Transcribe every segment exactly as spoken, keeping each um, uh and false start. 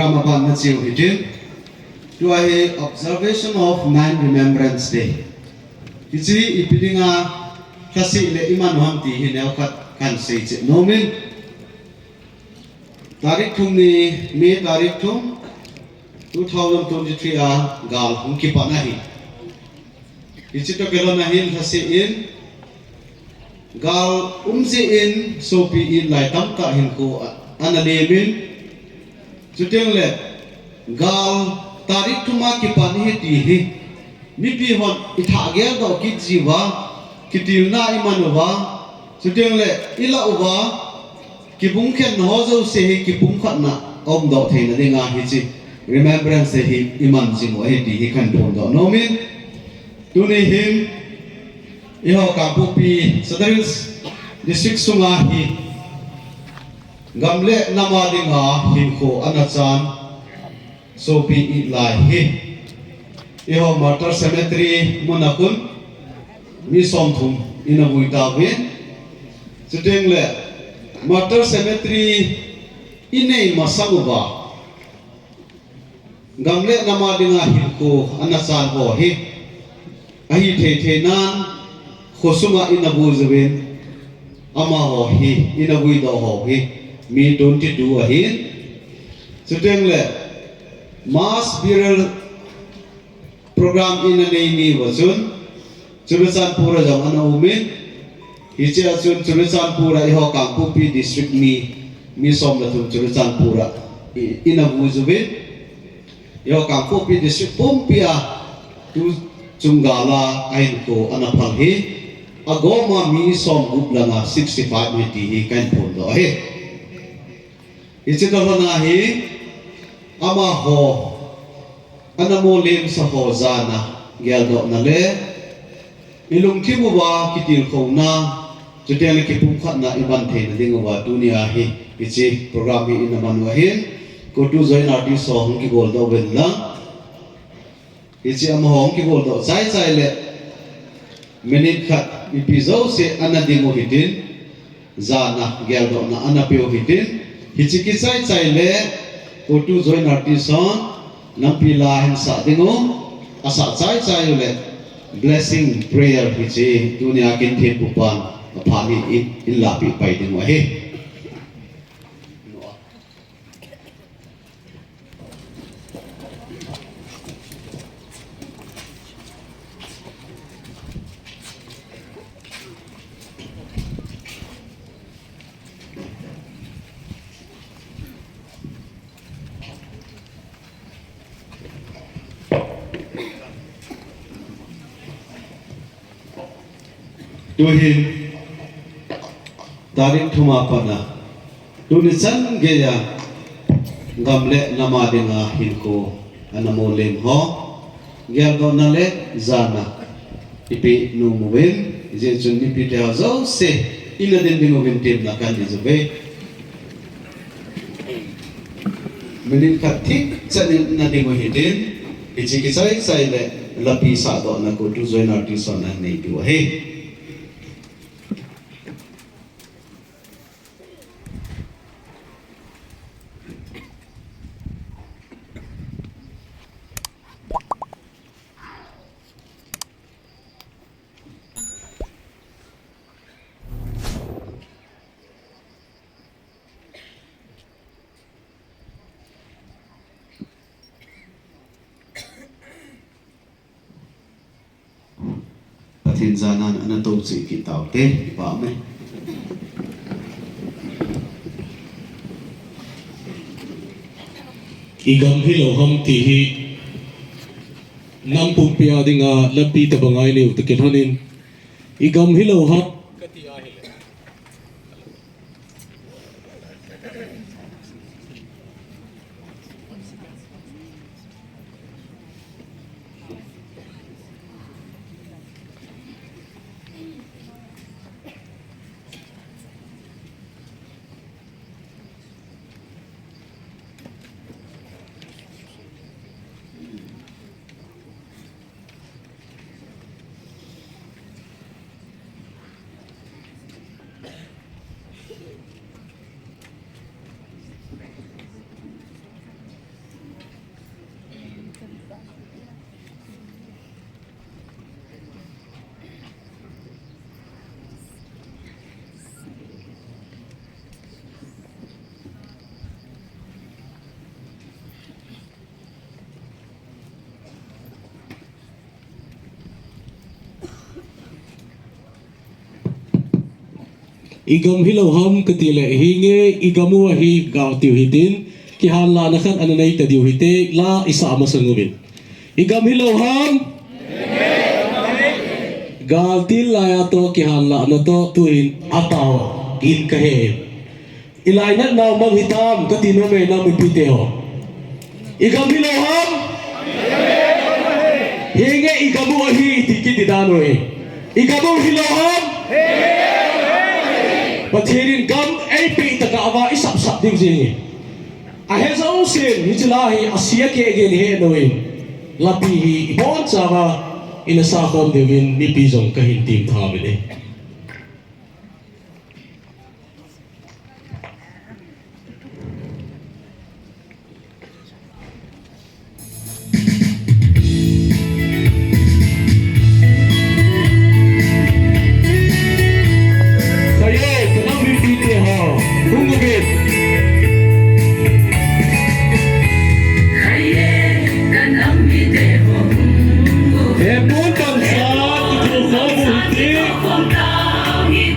Kama ban na chiu hitin. Tua hi Observation of Nine Remembrance Day. Hichi ipi dinga lhasih le iman u ham ti hi neokhat kahin sei cheh nomin. Tarik thum ni, May tarik thum, two thousand twenty-three a gal hung kipan ahi. Hichi toh kilhon ahin lhasih in, gal um jeh in sopi it lai tamtah hinkho a, ana lem in, chuteng le gal tarik thum a kipan ahi ti hi mipi hon i thah geldoh kit jiuva, kitilna i man uva, chuteng le i lah uva, kibungkhenna ho jouse hi kipumkhatna a umdoh theina dinga hichi Remembrance Day hi i man jing u ahi ti hi kahin phondoh nomin. Tuni hin eiho Kangpokpi Sadar Hills District sunga hi gam le nam a dinga hinkho ana chan sopi it lai hi eiho Martyr Cemetery muna khun mi somthum ina vui tauvin, chuteng le Martyr Cemetery i nei masang uva gam le nam a dinga hinkho ana chan ho hi ahi thei thei nan khosunga ina vui jiuvin, amaho hi ina vuidoh ho hi mi twenty-two ahin, chuteng le mass burial program ina nei ni uva chun Churachandpur a jong ana umin, hichea chun Churachandpur a eiho Kangpokpi District mi, mi som le thum Churachandpur a i, ina vui jiuvin, eiho Kangpokpi District pumpi a tu chung gal a ahinkho ana phal hi, agoma mi somgup langa sixty-five ahi ti hi kahin phondoh ahi. Hichi toh kilhon ahi, amaho ana molem sa ho jana geldohna le i lungthim uva kitilkhouna, chuteng le kipumkhatna i man theina ding uva tunia hi hichi program hi ina man u ahin, COTU joint artist ho hung kigoldoh uvin lang. Hichi amaho hung kigoldoh chai chai le minute khat mipi jouse ana ding u hitin, jana geldohna ana pe u hitin, hichi kichai chai le COTU joint artist hon nampi la ahin sah ding u, asah chai chai u le blessing prayer hichi tunia kin thempu pan aphat ni in, in lahpeh pai ding u ahi. Tuhin tarik thum a pat a tuni chan geiya gam le nam a dinga hinkho ana molem ho geldohna le jana i pe nom uvin, hijeh chun mipi te ho jouse ina ding ding uvin temna kahin nei uve. Minute khat thip chan in na ding u hitin, hichi kichai chai le lapi sahdohna COTU joint artist hon ana neipiu ahi. Pathen jana ana tou cheh kit taute, i pam e. I gam hilou ham ti hi nam pumpi a dinga lampi tabang a i neiu toh kilhon in, i gam hilou ham. I gam hilou ham kati le, hinge i gam u ahi gal tiu hitin, kihanlahna khat ana nei ta diu hite, la i sah masang uvin. I gam hilou ham? Gal til laiya toh kihanlahna toh tuhin atao in kahe. I lainat nau mang hitam kati nom e, nang mipite ho. I gam hilou ham? Hinge i gam u ahi ti kiti dan u e. I gam u hilou ham? Pathen in gam eipeh tah a va i sapsap ding jing e. Ahe jousen, hiche la hi asia keh gei hi he noi. Lapi hi i bonchauva i na sakhom diuvin mipi jong kahin temtha uve. Khaye, ka nam mipite ho, hung uvin. Khaye, ka nam mite ho, hung uvin. He pon bangsa, kithou khom u hite.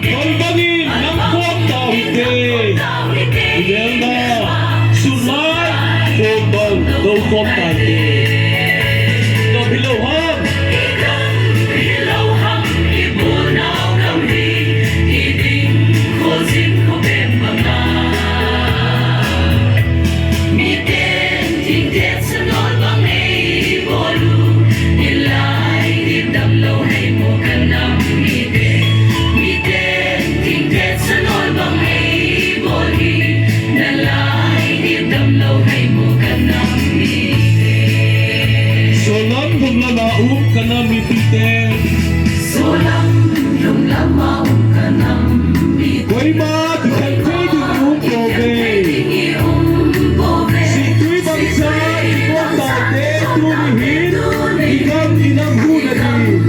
Koi bangin, nang khom tau hite. Imelna, sunlai, khom bang, tou khom tau hite. Gam hilou ham? Solam lunglam a um ka nam mipite. Solam lunglam a um ka nam mipite. Koima kikhen thei ding i um pouve. Sittui bangsa i bol taute, tuni hin i gam i nam huhna ding.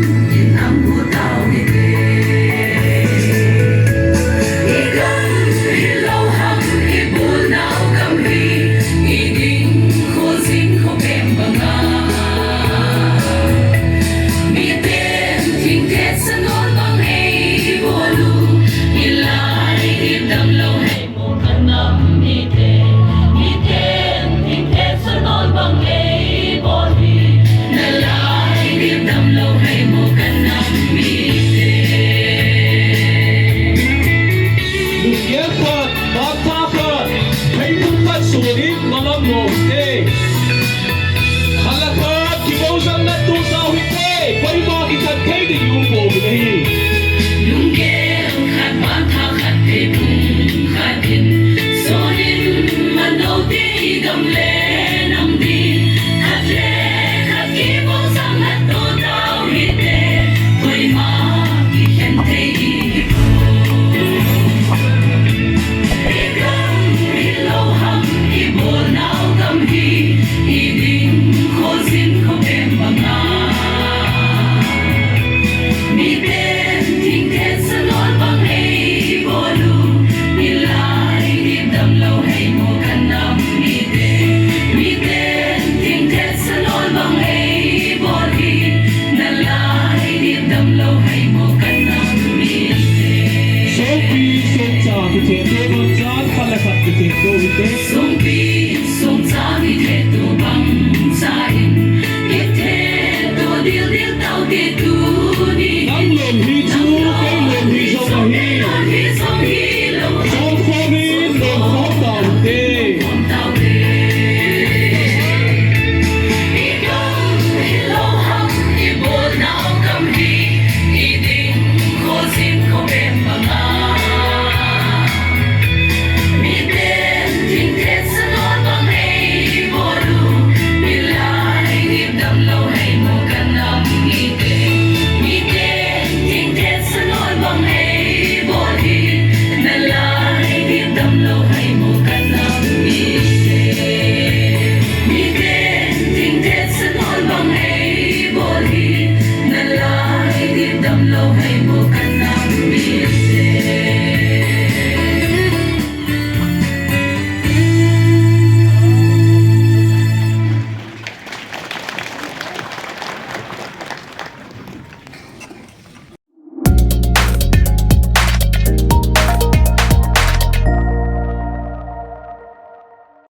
Lunggel khat, bantha khat, pheiphung khat sonin malam nom te. Khat le khat kibol jang na tu sa hite, koima kikhen thei ding i um pouve.